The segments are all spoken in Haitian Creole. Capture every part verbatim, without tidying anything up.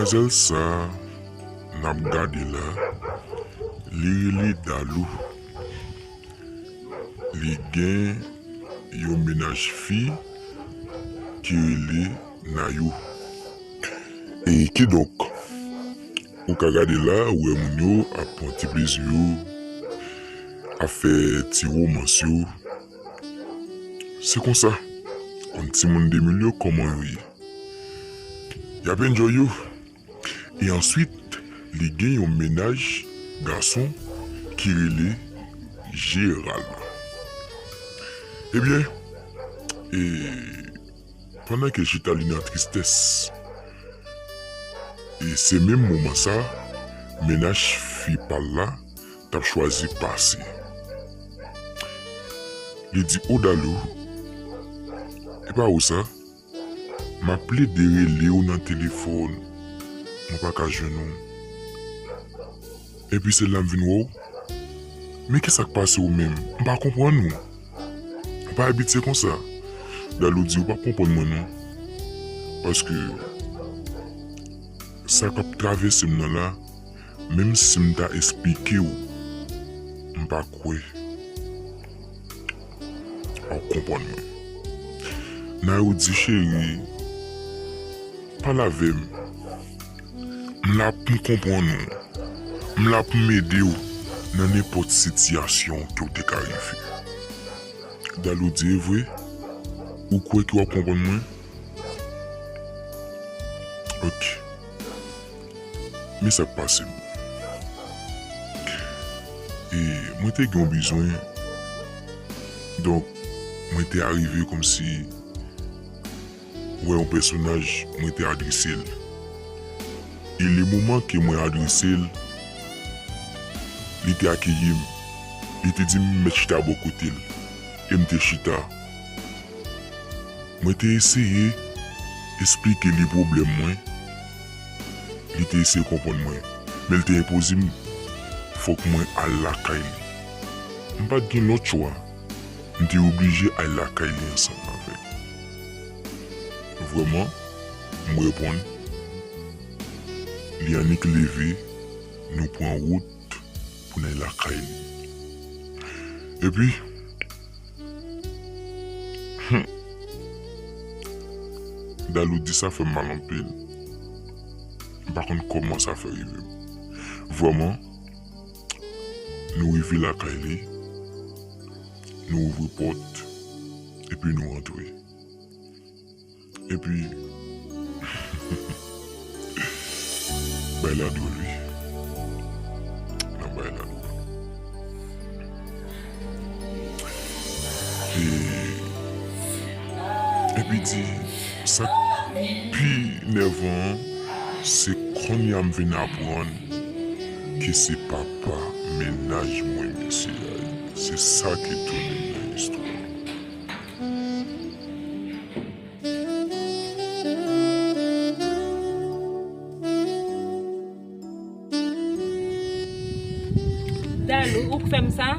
Manmzèl sa a n ap gade la, li rele Dalou. Li gen yon mennaj fi ki rele Nayou. E kidonk, ou ka gade la, ou wè moun yo ap pran ti plezi yo, ap fè ti womans yo. Se konsa, yon timoun de mil yo, kòman yo ye? Y ap enjoy yo. E answit, li gen yon mennaj gason ki rele Jeral. Ebyen, e, pandan ke chita li nan tristès, e se menm moman sa, mennaj fi pa l la t ap chwazi pase. Li di, "O Dalou, e pa ou sa? M ap plede rele w nan telefòn, mwen pa ka jwenn ou. Epi se la m vin wè w. Men ki sa k pase w menm? M pa konprann ou. Ou pa abitye konsa." Dalou di, "Ou p ap konprann mwen non. Paske sa k ap travèse m nan la, menm si m ta esplike w, m pa kwè w ap konprann mwen." Nayou di, "Cheri, pale avè m. M la pou m konprann ou. M la pou m ede w nan nenpòt sitiyasyon ke w te ka rive." Dalou di, "E vre? Ou kwè ke w ap konprann mwen?" Ok. Men sa k pase m. E mwen te gen yon bizwen. Donk, mwen te arive kòmsi wè yon pèsonaj, mwen te adrese l. E le moman ke mwen adrese l, li te akeyi m. Li te di m mèt chita bò kote l. E m te chita. Mwen te eseye esplike li pwoblèm mwen. Li te eseye konprann mwen. Men l te enpoze m fòk mwen al lakay li. M pa t gen lòt chwa. M te oblije al lakay li ansanm avè l. Vrèman, m reponn. Li annik leve, nou pran wout pou n al lakay li. Epi, hmm, Dalou di sa fè m mal anpil. M pa konn kòman sa fè rive m. Vrèman, nou rive lakay li, nou ouvri pòt, epi nou rantre. Epi, bay la dwòl, wi. Nan bay la dwòl. E, epi di, sa k pi nèvan an, se kounye a m vin aprann ke se papa mennaj mwen, mesye a ye. Se sa ki etone m nan istwa a. Dalou, ou k fè m sa?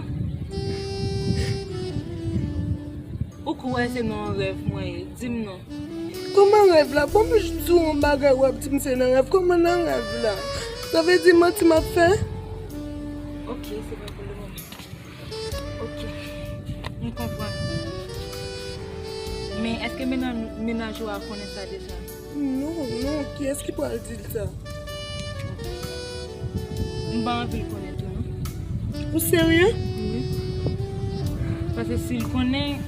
Ou kwè se nan yon rèv mwen ye? Di m non. Kòman rèv la? Bon, m di w yon bagay, w ap di m se nan rèv. Kòman nan rèv la? Sa vle di manti m ap fè? Ok, se pa pou le moman. Ok, m konprann. Men èske mennaj, mennaj ou a konnen sa deja? Non, non, kiyès ki pral di l sa? M pa anvi l konnen tou, non. Ou serye? Wi. Paske si l konnen,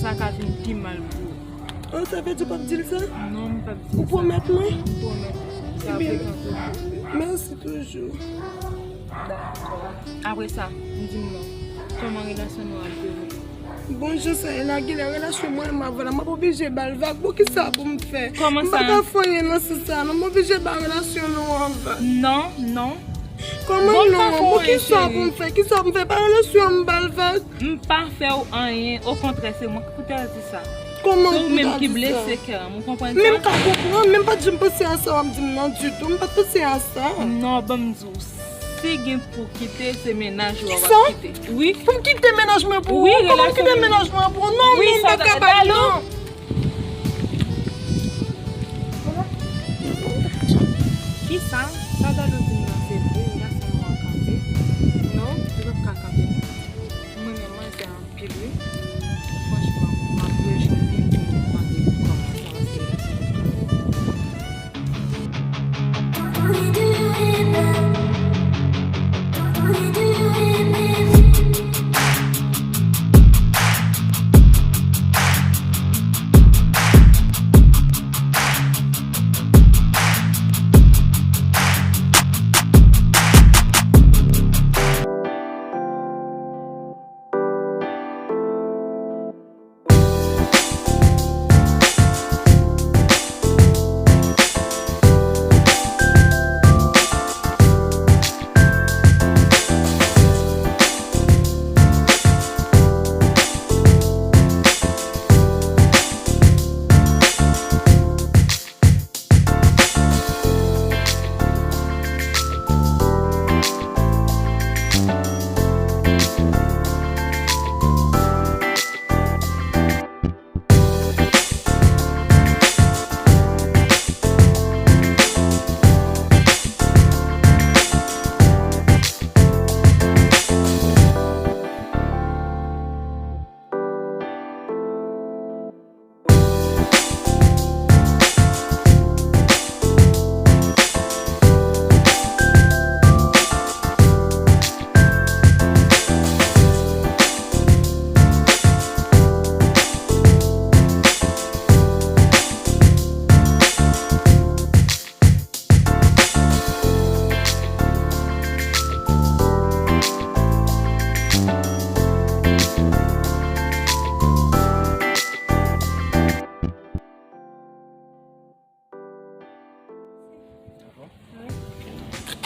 sa ka vin pi mal pou ou. Oh, sa vle di w p ap di l sa? Non, m p ap di l sa. Ou pwomèt mwen? M pwomèt. Sa frekante. Mèsi toujou. Dakò. Apre sa, di m non. Kòman relasyon nou ap dewoule? Bon, jan sa ye la, genlè relasyon mwen menm avè l la, m ap oblije ba l vag. Poukisa pou m fè? Kòman sa? M pa ka fè anyen nan sans sa, non, m oblije ba relasyon nou an vag. Non, non. Kòman non? Poukisa pou m fè? Kisa pou m fè? Pa relasyon an m ba l vag? M pa fè w anyen. Okontrè, se mwen ki pou te di sa. Kòman ou pou ta di sa? Se ou menm ki blese kè m, ou konprann sa? Men m ka konprann, men m pa t janm panse a sa w ap di m nan ditou. M pa t panse a sa. Non, ban m di w, si gen pou kite, se mennaj ou a w ap kite. Wi. Pou m kite mennaj mwen pou ou? Kòman m kite mennaj mwen pou ou? Non, non, m pa kapab, non. Kisa? Sa Dadou di m nan se vre, wi, gason nou an kanpe. Non, li p ap ka kanpe non. Mwen menm mwen se anpil wi. Franchman, m ap rejwenn li pou m mande li kòman sa, paske li di li kanpe.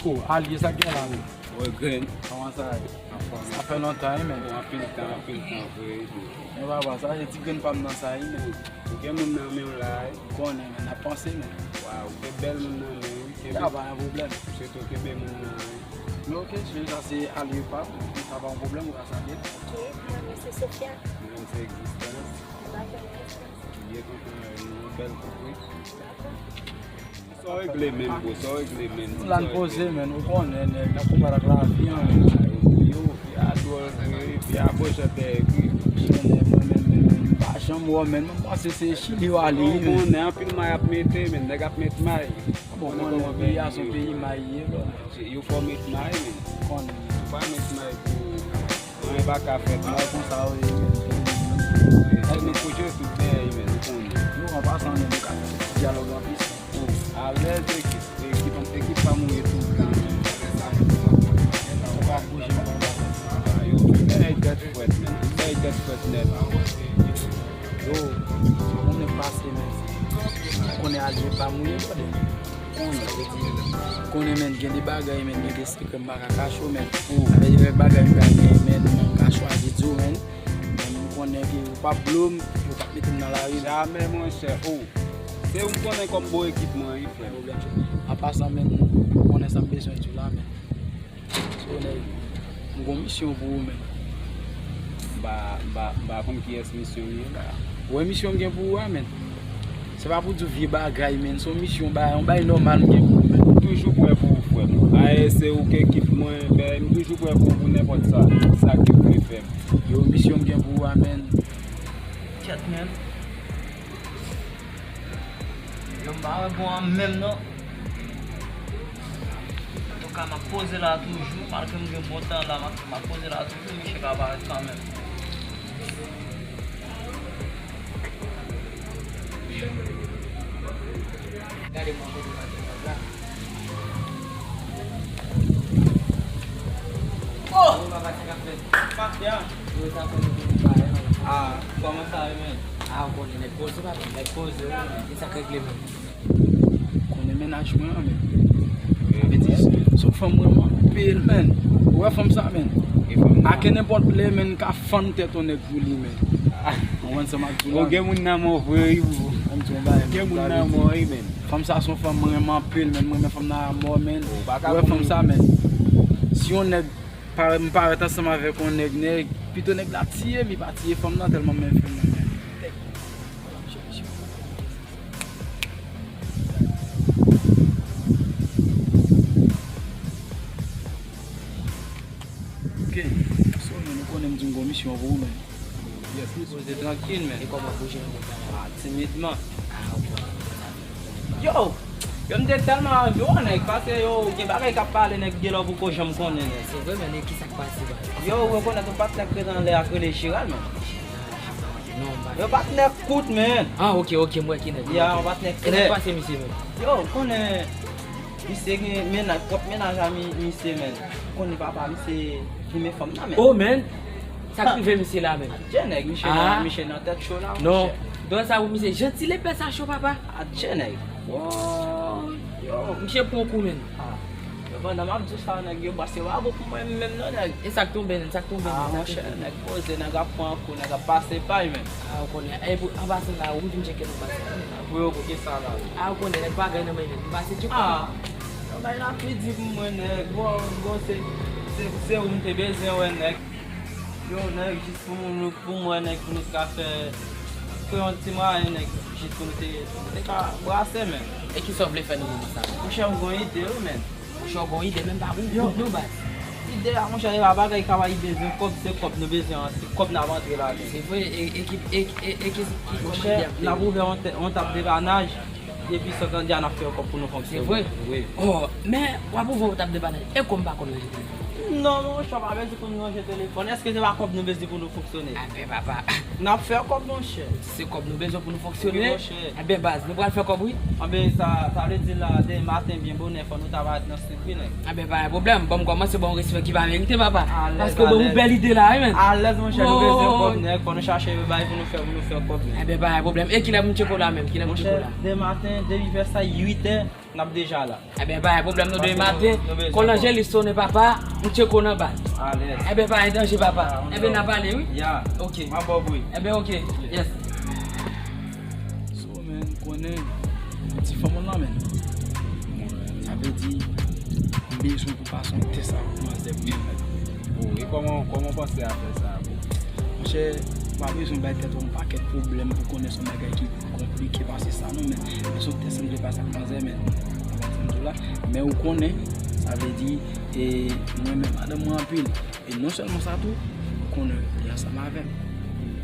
Oh, Alye, sa k gen la menm? Wè grenn. Kòman sa ye? Anfòm. Sa fè lontan wi menm. Bon, anpil tan, anpil tan vre. Men papa, sa se ti grenn pa m nan sa wi menm. Ou gen moun nan men w la wi. M konnen menm, n ap panse menm. Waw, ou gen bèl moun nan men wi. Sa pa yon pwoblèm. Switou kenbe moun nan wi. Men oke, si sa se Alye pa m, sa pa yon pwoblèm, ou ka salye l. Ok, mwen menm se Sofia. Mwen menm se Egzistans. Byen kontan wè nou, bèl koup wi. Sa w regle menm, bro? Sa w regle menm? Nou la n poze, menm. Ou konnen, nèg, n ap konbat ak lavi an. Yo, yo, fi a dwòl vre, fi a bò chantè vre. Konnen, mwen menm, menm, menm, m pa janm wè w, menm. Mwen panse se Chili w ale, menm. Ou konnen, anpil may ap mete, menm. Nèg ap met may. Bon, konnen kòman peyi a se yon peyi may ye, bro. Yo fò met may, menm. Konnen. Ou pa met may pou Anyen pa ka fèt. Bagay konsa yo ye, men. Nèg nou koute tout dèyè, men, nou konnen. Yo, an pasan, men, nou ka fè ti dyalòg anplis. Alèz, ekip, ekip, ekip pa mouri tout tan, men. Ou pa bouje, men. Yo, tout bèy tèt frèt, men. Tout bèy tèt frèt nèt. Yo, mwen pase, men. Konnen Alye pa mouri, brother. Konnen, konnen, men, gen de bagay, men, gen de sekrè m pa ka kache w, men. Sa vle di, gen bagay m ka gen, men, m ka chwazi di w, men. Men m konnen ke ou p ap blow m, ou p ap mete m nan lari. Jamè, monchè. Oh. Se ou m konnen kòm bon ekip mwen, wi, frè m. An pasan, men, ou konnen sa m bezwen di w la, men. So, nèg, m gon misyon pou ou, men. M pa, m pa, m pa konn kiyès misyon m ye la. Ou wè misyon m gen pou ou a, men. Se pa pou di w vye bagay, men. Se yon misyon, ba, yon bagay nòmal m gen pou ou, men. M toujou prè pou ou, frè m. Ayè, se ou k ekip mwen, men m toujou prè pou ou pou nenpòt sa, sa ke ou vle fè m. Yo, misyon m gen pou ou a, men. Kèt, men. Yo, m pa wè bon an menm non. Antouka, m ap poze la toujou, malgre m gen bon tan la, m ap, m ap poze la toujou, misye ka parèt kanmenm. Gade mwen kote m ap la. Oh! Mafya! Ah, kòman sa ye, men? Ah, ou konnen nèg poze, papa, nèg poze, wi, men. E sa k regle, men? Konnen mennaj mwen an, men. Sa vle di, se yon fanm mwen renmen anpil, men. Ou wè fanm sa, men? Ake nenpòt lè, men, ka fann tèt yon nèg pou li, men. Ou konprann sa m ap di w la? Ou gen moun nan men w vre, wi, bro. Gen moun nan men w, wi, men. Fanm sa se yon fanm mwen renmen anpil, men. Mwen renmen fanm nan amò, men. Ou wè fanm sa, men. Si yon nèg pa, m parèt ansanm avèk yon nèg, nèg, pito nèg la tiye m, li pa tiye fanm nan tèlman m renmen fanm nan, men. Tèk. Ap chèche. Yon pou ou menm. Yes, yes. Poze trankil, men. E kòman pou jwenn moun nan? Ah, timidman. Ah, ok. Yo! Yo, m te tèlman anvi wè nèg, paske yo, gen bagay k ap pale, nèg, gen lè ou poko janm konnen, nèg. Se vre, men, e kisa k pase, baz? Yo, ou rekonèt yon patnè k ret anlè a k rele Jeral, men. Jeral, Jeral. Non, m pa... Yo, patnè kout, men. Ah, ok, ok, m wè ki nèg. Ya, yon patnè klè. E sa k pase, misye, men? Yo, ou konnen, misye gen mennaj, pwòp mennaj a mi-, misye, men. Ou konnen papa, misye renmen fanm nan, men. Oh, men! Sa k rive misye la, men? Adje nèg, misye nan, misye nan tèt cho la, monchè. Non. Dwa sa pou misye. Jan ti lepè sa cho, papa. Adje nèg. Woy, yo, misye pran kou, men. Ah. Yo, pandan m ap di w sa, nèg, yo pase wago pou mwen menm non, nèg. E sa k tonbe, men? Sa k tonbe, men? Ah, monchè, nèg poze, nèg ap pran kou, nèg ap pase pay, men. Ah, ou konnen. E pou, an pasan la, ou vin tcheke nou pase. Pou yo, pou kisa la? Ah, ou konnen, nèg bagay nan men, men. M pase tcheke. Ah. Yon bagay la pi di pou mwen, nèg. Bon, bon, se, se, se ou m te bezwen wè, nèg. Yo, nèg, jis pou nou, pou mwen, nèg, pou nou ka fè, fè yon ti mwayen, nèg, jis pou nou te, nou te ka brase, men. E kisa w vle fè nan moman sa? Monchè, m gon ide, wi, men. Monchè, w gon ide, men m pa gon goud non, baz. Ide a, monchè, e pa bagay kaba ide, se kòb, se kòb nou bezwen an, se kòb n ap antre ladan. Se vre, e, e ki, e, e, e ki, ki, kòman ide ap fè? Monchè, n ap ouvè yon tè-, yon tab depanaj. Epi sòtan di a n ap fè yon kòb pou nou fonksyone. Se vre? Wi. Oh, men w ap ouvè yon tab depanaj. E kòm pa kòb nan jete? Non, monchè, pa bezwen pou nou ranje telefòn. Èske se pa kòb nou bezwen pou nou fonksyone? Anben, papa. N ap fè kòb, monchè. Se kòb nou bezwen pou nou fonksyone? Wi, monchè. Anben, baz, nou pral fè kòb, wi. Anben, sa, sa vle di la, demen maten, byen bonè, fò nou ta parèt nan strik, wi, nèg. Anben, pa gen pwoblèm. Ban m kòmanse ba w respè ki pa merite, papa. Alèz, alèz. Paske w ban m yon bèl ide la, wi, men. Alèz, monchè, nou bezwen kòb, nèg. Fò nou chache bagay pou nou fè, pou nou fè kòb, nèg. Anben, pa gen pwoblèm. E kilè pou m tcheke w la menm? Kilè pou m tcheke w la? Monchè, demen maten, depi vè sa uit è, n ap deja la. Enben, pa gen pwoblèm, nou de maten. Paske nou, nou bezwen kòb. Kon Lanjelis sonnen, papa, m tcheke w nan baz. Alèz. Enben, pa gen danje, papa. Ah, enben, n ap pale, wi. Ya. Ok. M ap ba w bri. Enben, ok. Yes. So, men, konnen, ti fanm lan, men. Sa vle di, m bezwen pou pase yon tès avèk manzè pou mwen. Oh, e kòman, kòman w panse a fè sa, bro? Monchè, ou pa bezwen bay tèt ou yon pakèt pwoblèm pou konnen se yon bagay ki konplike pase sa, non, men, men se yon tès m vle pase ak manzè, men, ou konprann sa m di w la, men ou konnen, sa vle di, e, mwen renmen madanm mwen anpil, e non sèlman sa tou, ou konnen li ansanm avè m,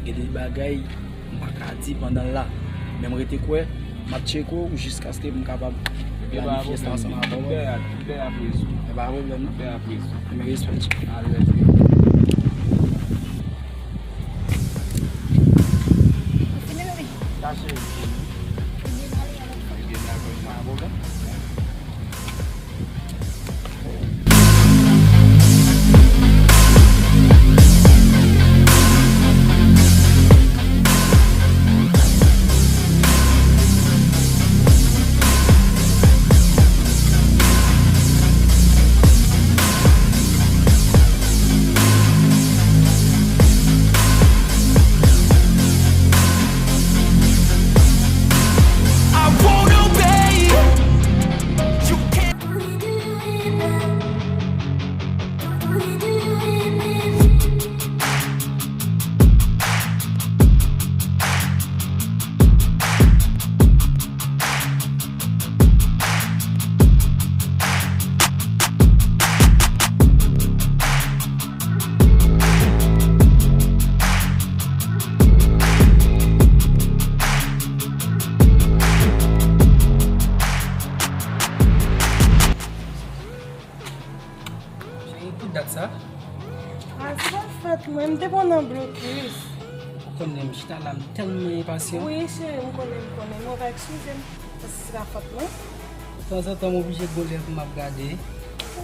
gen de bagay m pa ka di pandan l la, men m rete kwè, m ap tcheke w jiskaske m kapab planifye sa ansanm avè w. Lè ap rezoud. E pa pwoblèm, non. Lè ap rezoud. Men respè. Alèz. Ou fini, bebe? Tache, wi. Ou byen ale avèk fanmi? Byen ale avèk fanmi, pa pwoblèm. Cheri, tout dat sa? Ah, se pa fòt mwen, m te pran nan blokis. Ou konnen m chita la, m tèlman enpasyan. Wi, cheri, m konnen, m konnen. Mwen pa eskize m, paske se pa fòt mwen. Tanzantan, m oblije gon lè pou m ap gade.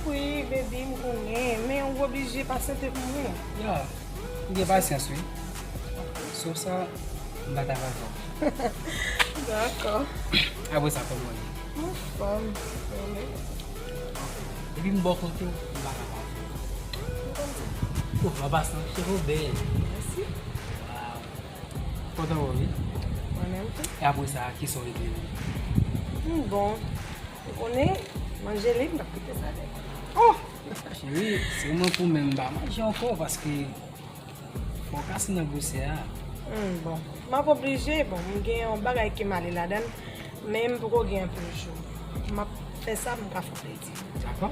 Wi, baby, m konnen, men ou oblije pasyante pou mwen. Ya, m gen pasyans, wi. Sof sa, m pa ta pran tan. Dakò. Apre sa, kòman w ye? M anfòm. Depi m bò kote w, m pa ka pa fè. M konn sa. Oh, an pasan, cheve w bèl. Mèsi. Waw. Kontan wè w, wi. Mwen menm tou. E apre sa, kisa w regle? M bon. Ou konnen, manje li, m p ap kite sa dèyè. Oh! Cheri, se mwen pou mwen, m pa manje ankò, paske fò w kase nan gwosè a. Hmm, bon. M ap oblije, bon, m gen yon bagay ke m ale ladan l, men m poko gen anpil jou. M ap fè sa pou m ka fè w plezi. Dakò.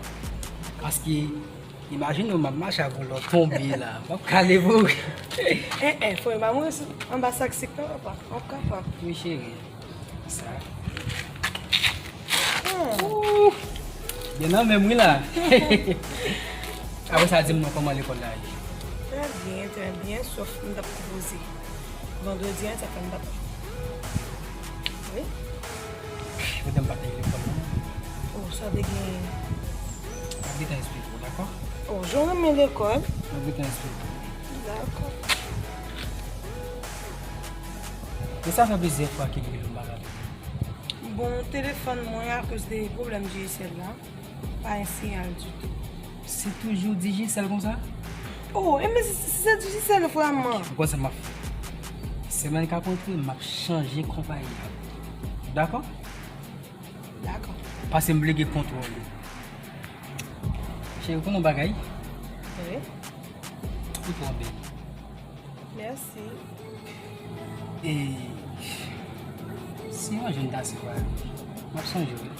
Paske Imajine w, m ap mache ak yon lòt tonbe la. M ap kale pou. Eh, eh, fò yo ba mwen anba sak sik nan, papa. M ap kapab. Wi, cheri. Sa. Hmm. Ooh. Byen nan menm wi la. Apre sa, di m non, kòman lekòl la ye? Trè byen, trè byen, sòf m t ap konpoze. Vandredi an, sa fè m t ap. Wi. Poutèt m pa t gen lekòl non. Oh, sa te gen. M ap gentan eksplike w, dakò? Oh, jan w renmen lekòl. M ap gentan eksplike w. Dakò. E sa fè plizyè fwa ke m rele w m pa rele w. Bon, telefòn mwen, akoz de pwoblèm Digicel la, pa gen siyal ditou. Se toujou Digicel konsa? Oh, enben si se Digicel vrèman. Ou konn sa m ap fè? Semèn k ap rantre, m ap chanje konpayi a. Dakò? Dakò. Paske m vle gen kontwòl ou. Cheri, ou konn yon bagay? Wi. Ou twò bèl. Mèsi. E si yon jou m ta sipare, m ap sonje w wi.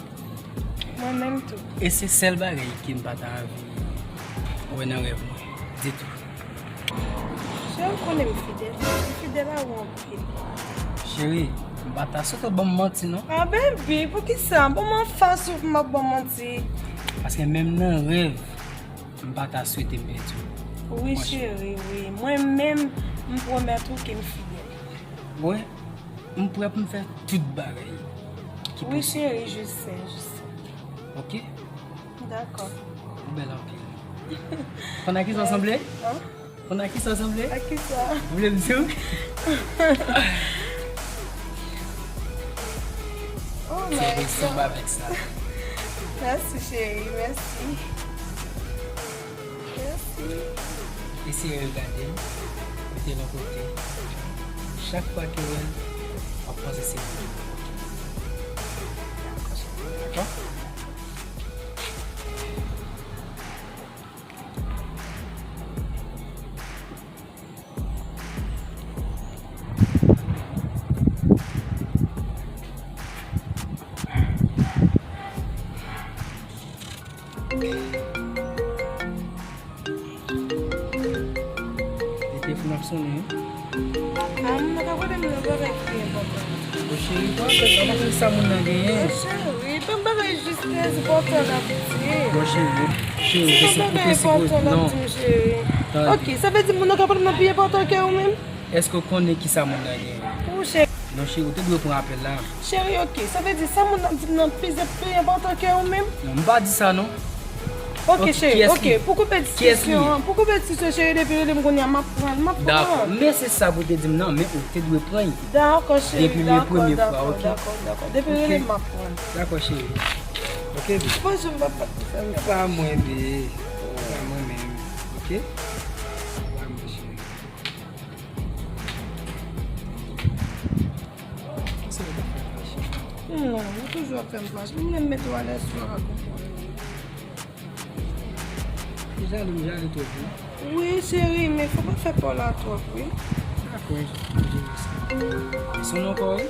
Mwen menm tou. E se sèl bagay ke m pa ta anvi wè nan rèv mwen ditou. Cheri, ou konnen m fidèl. M fidèl a ou anpil. Cheri, m pa ta swete w ban m manti non. Ah baby, poukisa? Ban m anfas ou pou m ap ban w manti. Paske menm nan rèv, m pa ta swete m pèdi w. Wi cheri, wi. Mwen menm, m pwomèt ou ke m fidèl. Wi, m prè pou m fè tout bagay ki posib. Wi cheri, je sais, je sais. Ok? Dakò. Ou bèl anpil. Konn a kisa w sanble? An? Konn a kisa w sanble? A kisa? Ou vle m di w? Oh my God. Se resanm avèk sa. Mèsi cheri, mèsi. Mèsi. Eseye regade l, mete l yon kote. Chak fwa ke w wè l, w ap panse se mwen. Dakò? E telefòn ap sonnen wi. A, moun nan ka kote m nan bagay ki enpòtan. Bon cheri, pa fè sa, pa fè sa moun nan genyen. Bon cheri, pa bagay jis trè enpòtan l ap di. Bon cheri, cheri, ou te sipoze, non. Tande. Ok, sa vle di moun nan ka pran nan pi enpòtan ke ou menm? Èske w konnen kisa moun nan genyen? Ou cheri. Non cheri, ou te dwe pran apèl la. Cheri, ok, sa vle di sa moun nan di m nan pi, pi enpòtan ke ou menm? Non, m pa di sa non. Ok cheri, ok, pou koupe diskisyon an, pou koupe diskisyon cheri, depi rele m kounye a m ap pran l, m ap pran l. Dakò, men se sa pou te di m nan, men ou te dwe pran l. Dakò cheri, dakò, dakò, dakò, dakò. Depi rele m m ap pran l. Dakò cheri. Ok baby. Bonjou m papa. Sa mwen baby. Sa mwen menm. Ok? Sa mwen cheri. Kisa w ap fè fache? Non, ou toujou ap fè m fache. Mwen menm mete w alèz sou a konprann. Ou jalou, ou jalou twòp wi. Wi cheri, men fò pa fè pa w la twòp wi. Dakò, m jere sa. Li sonn ankò wi.